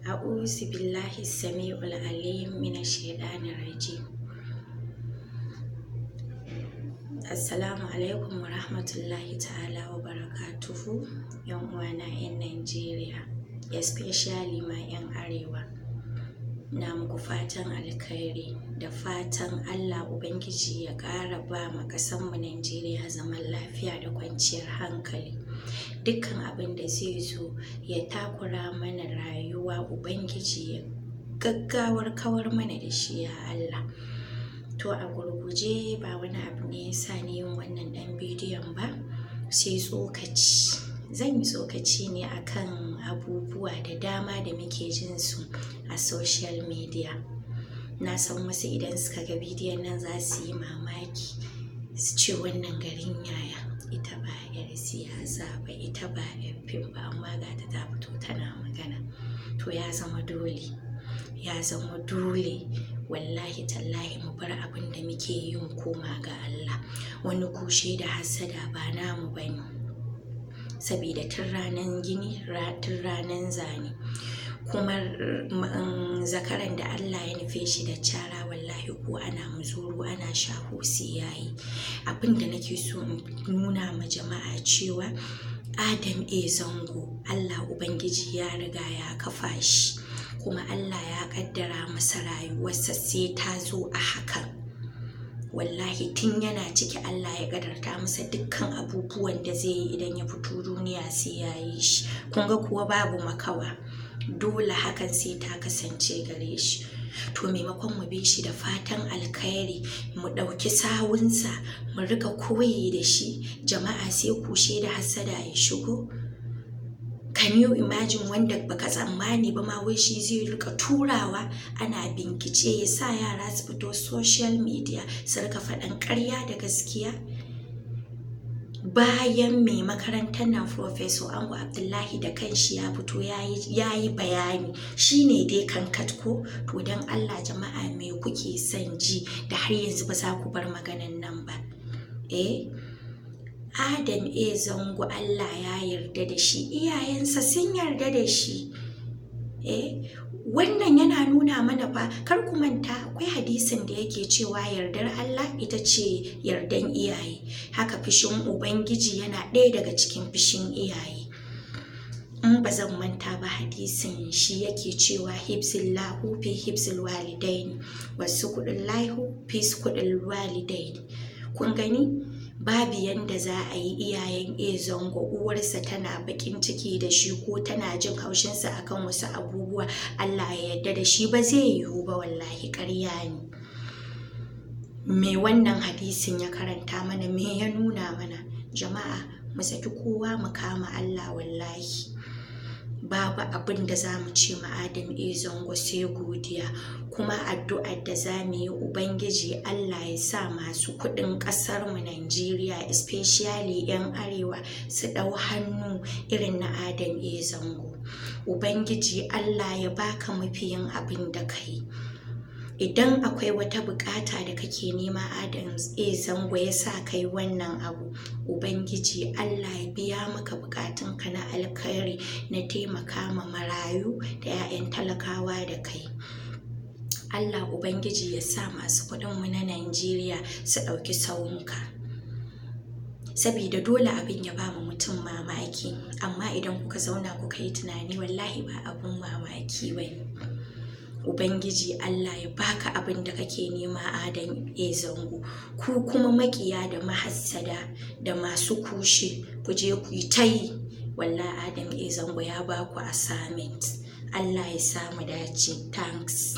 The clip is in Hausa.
A'udhu billahi sami'ul alim minash shaitanir rajim. Assalamu alaikum wa rahmatullahi ta'ala wa barakatuhu, yan uwana 'yan Najeriya, especially ma 'yan Arewa. Na muku fatan alkhairi da fatan Allah Ubangiji ya ƙara ba ma ƙasanmu Najeriya zaman lafiya da kwanciyar hankali. Dukkan abin da zai zo ya takura mana rayuwa, Ubangiji ya gaggawar kawar mana da shi, ya Allah. To, a gurguje, ba wani abu ne ya sa ni yin wannan ɗan bidiyon ba, sai tsokaci. Zan yi tsokaci ne akan abubuwa da dama da muke jin su a social media. Na san wasu idan suka ga bidiyon nan za su yi mamaki, su ce, "Wannan garin yaya? Ita ba 'yar siyasa ba, ita ba 'yar fim ba, amma ga ta ta fito tana magana." To, ya zama dole, ya zama dole, wallahi tallahi, mu bar abin da muke yi mu koma ga Allah. Wani kushe da hassada ba namu bane. Sabida tun ranan gini, tun ranan zane. Kuma zakaran da Allah ya nufe shi da cara, wallahi ko ana muzuru ana shaho sai yayi. Abin da nake so in nuna ma jama'a cewa Adam A Zango, Allah Ubangiji ya riga ya kafa shi, kuma Allah ya kaddara masa rayuwarsa sai ta zo a hakan. Wallahi tun yana ciki Allah ya kadarta masa dukkan abubuwan da zai yi idan ya fito duniya sai ya yi shi. Kun ga kuwa babu makawa. Dole hakan sai ta kasance gare shi. To, maimakon mu bi shi da fatan alkhairi, mu ɗauki sawunsa, mu riƙa koyi da shi, jama'a, sai kushe da hassada ya shigo. Can you imagine, wanda baka tsammani ba ma wai shi zai rika turawa ana bincike, ya sa yara su fito social media su rika faɗan ƙarya da gaskiya? Bayan mai makarantar nan, Professor Ango Abdullahi, da kanshi ya fito ya yi bayani, shine dai kankat ko. To, don Allah jama'a, me kuke son ji da har yanzu ba za ku bar maganan nan ba? Eh, Adam A Zango, Allah ya yarda da shi, iyayensa sun yarda da shi. Eh, wannan yana nuna mana fa, kar ku manta akwai hadisin da yake cewa yardar Allah ita ce yardan iyaye. Haka fishin Ubangiji yana ɗaya daga cikin fishin iyaye. In ba zan manta ba, hadisin shi yake cewa hibzillahu fi hibzil walidaini wa sukudullahi fi sukudil walidaini. Kun gani? Babu yanda za a yi iyayen A Zango, uwarsa tana bakin ciki da shi ko tana jin haushinsa akan wasu abubuwa, Allah ya yarda da shi. Ba zai yiwu ba, wallahi ƙarya ne. Me wannan hadisin ya karanta mana? Me ya nuna mana? Jama'a, mu saki kowa mu kama Allah. Wallahi babu abin da za mu ce ma Adam A Zango sai godiya. Kuma addu'ar da za mu yi, Ubangiji Allah ya sa masu kuɗin ƙasar mu Najeriya, especially 'yan Arewa, su ɗau hannu irin na Adam A Zango. Ubangiji Allah ya baka mafiyin abin da kai. Idan akwai wata bukata da kake nema Adam A Zango ya sa kai wannan abu, Ubangiji Allah ya biya maka bukatunka na alkhairi na taimaka ma marayu da 'ya'yan talakawa da kai. Allah Ubangiji ya sa masu kuɗinmu na Najeriya su ɗauki sawunka. Sabida dole abin ya ba mu mutum mamaki, amma idan kuka zauna kuka yi tunani, wallahi ba abun mamaki ba ne. Ubangiji Allah ya baka abin da kake nema, Adam A Zango. Ku kuma makiya da mahassada da masu kushe, ku je ku yi ta yi. Wallahi Adam A Zango ya baku assignment. Allah ya sa mu dace. Thanks.